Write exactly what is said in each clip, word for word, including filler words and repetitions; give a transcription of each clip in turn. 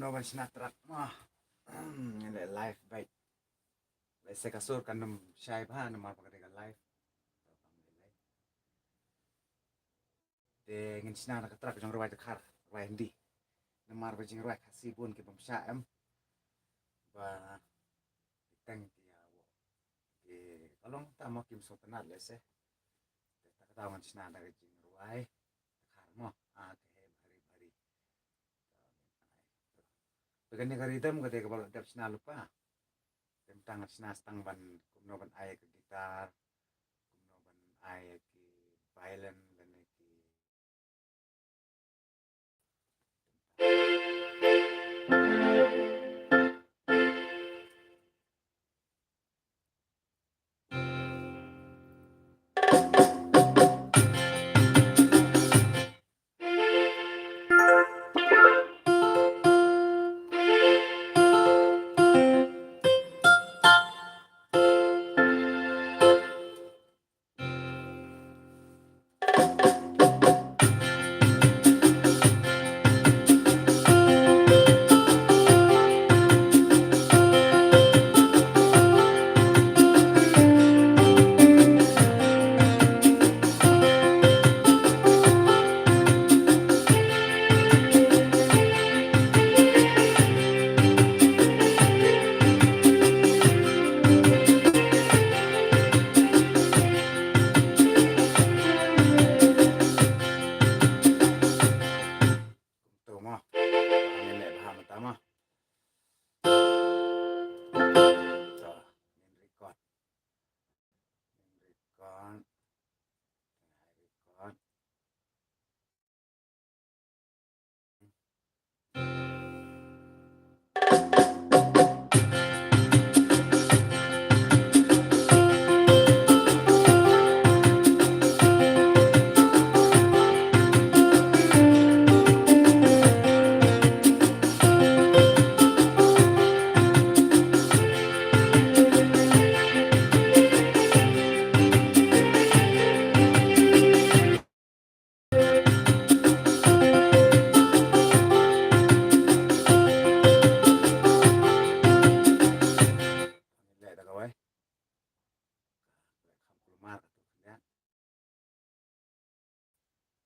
Ban shna track ma. Ngin leh live beit. Lehse ka sur kan ym shai bha namar ba ka dei ka live. Te ngin shna na ka track jong rwai Dkhar, rwai Hindi. Namar ba jingrwai Khasi bun ki bym shah em. Ba ki teng ki ïa. Ki ka long ta mo kim sngewtynnat lehse. Te ta ka daw ngan shna na ka jingrwai Dkhar mo. A ka he bhari bhari. Te kane ka rhythm ka dei kaba la dep shna lypa. Te mynta ngan shna tang ban kumno ban ai ka guitar, kumno ban ai ki violin lane ki Kumto mo. Ngin leh bha mynta mo. To, ngin record. Ngin record. Record. Leh da kawei. Kham kulmar ka tu khyndiat.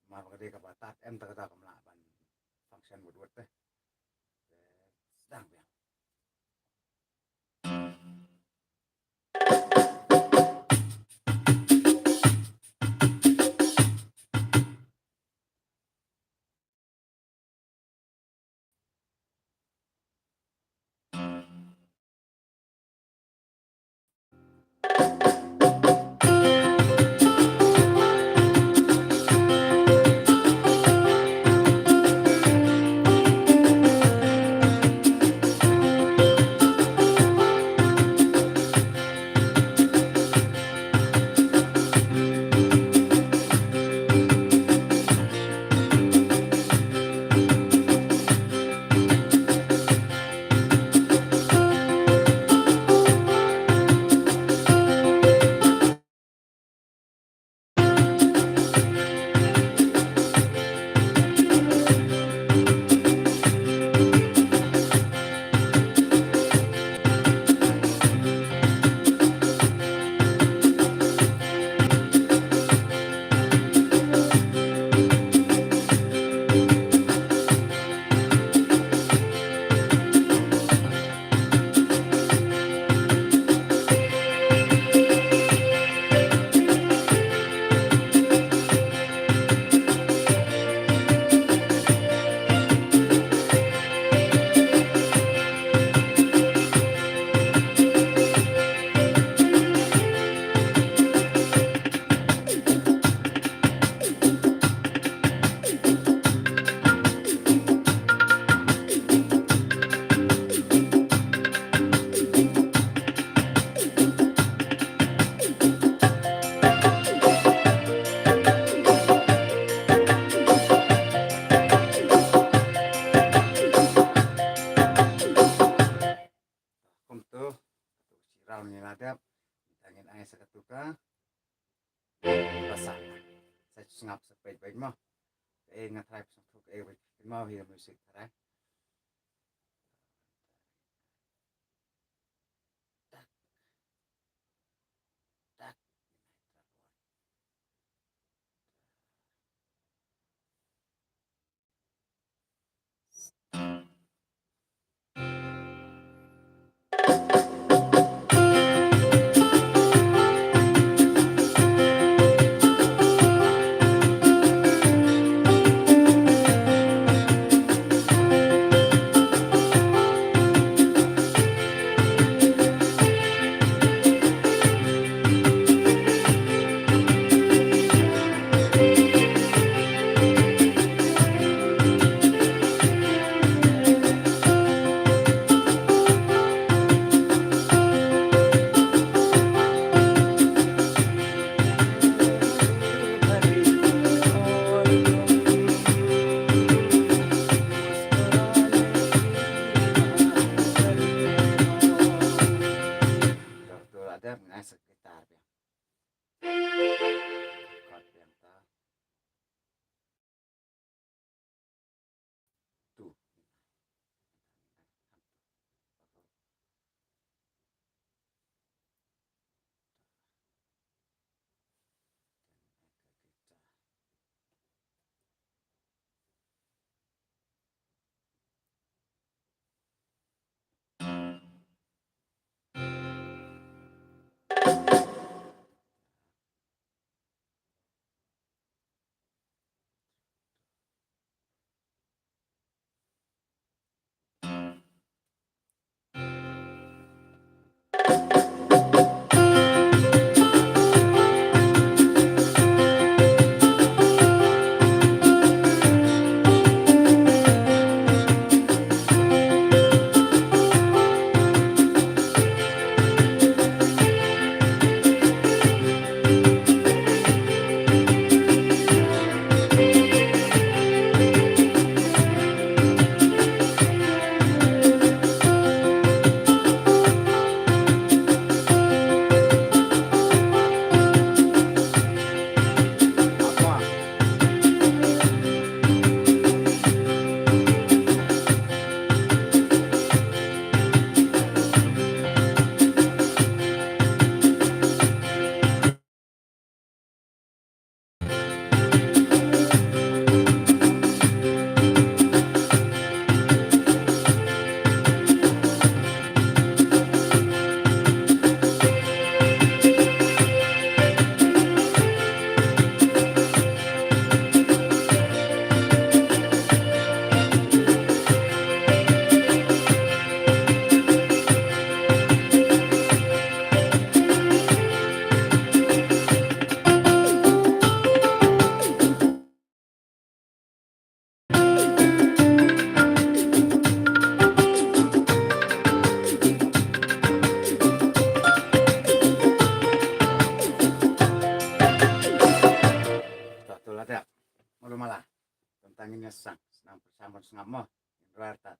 Mar ba ka dei kaba tad em ta kata kam lah ban function wut wut te. Te sdang biang. Kumto, katu shi round ngi la dep, mynta ngin ai sa katu ka basa. Sa sngap sa peit beit mo. Kaei nga tharai phi sngewthuh kaei beit, phi kynmaw hi ka music tharai. Tang ngin ïa sang, sngap pyrshang ban sngap mo. Ngin rwai artat.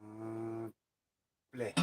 Eh, play.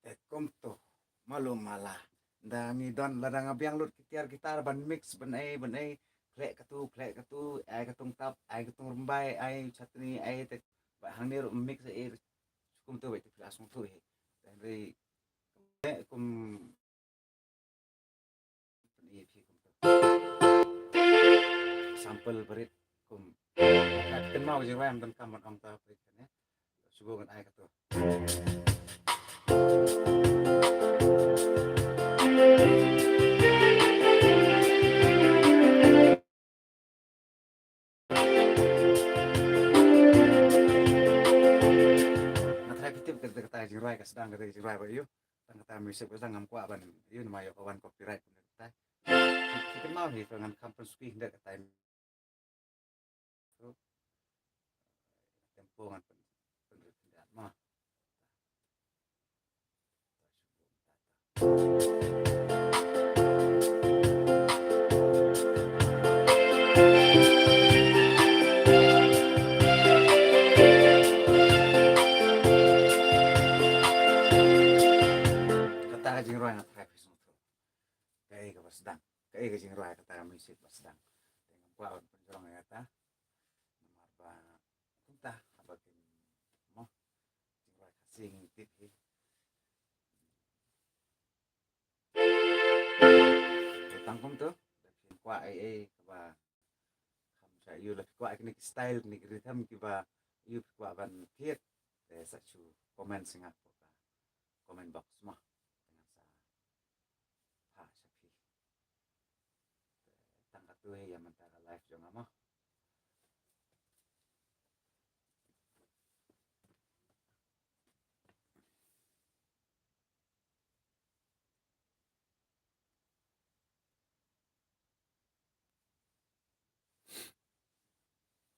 Te kumto, malu mala. Nda ngi don, lada nga biang lut ki tiar gitar ban mix, ban ei, ban ei, khleh katu, khleh katu, ai katong tap, ai katong rymbai, ai chutney, ai te, ba hangne ruh mix ei, kumto ba te phi la sngewthuh hi. Te hynrei, eh, kum, sample barit kum. Kynmaw jingrwai ym donkam ban ong ta barit kane. Shu ngan ai kato. Nga tharai phi tip kata ka jingrwai ka sdang, kata ka jingrwai ba ïoh. Tang kata music ba sdang ngam kwah ban ïoh, namar ïoh ka wan copyright kumne kata. Phi kynmaw hi, ka ngan kham pynsuki hynda kata. Tempo ngan pyn, pynrit pyndat ma. Kata ka jingrwai nga tharai phi sngewthuh. Kaei kaba sdang, kaei ka jingrwai kata ka music ba sdang. Te ngam kwah ban pynjrong ïa kata. Namar ba kumta haba kin mo jingrwai Khasi ngi tip hi. Te tang kumto, lada phi kwah ei ei kaba kham sha ïoh, lada phi kwah kine ki style, kine ki rhythm kiba ïoh phi kwah ban thied, te sa shu comment sha nga hapoh ka comment box mo. Te ngan sa phah sha phi. Te tang katto hi ïa mynta ka live jong nga mo.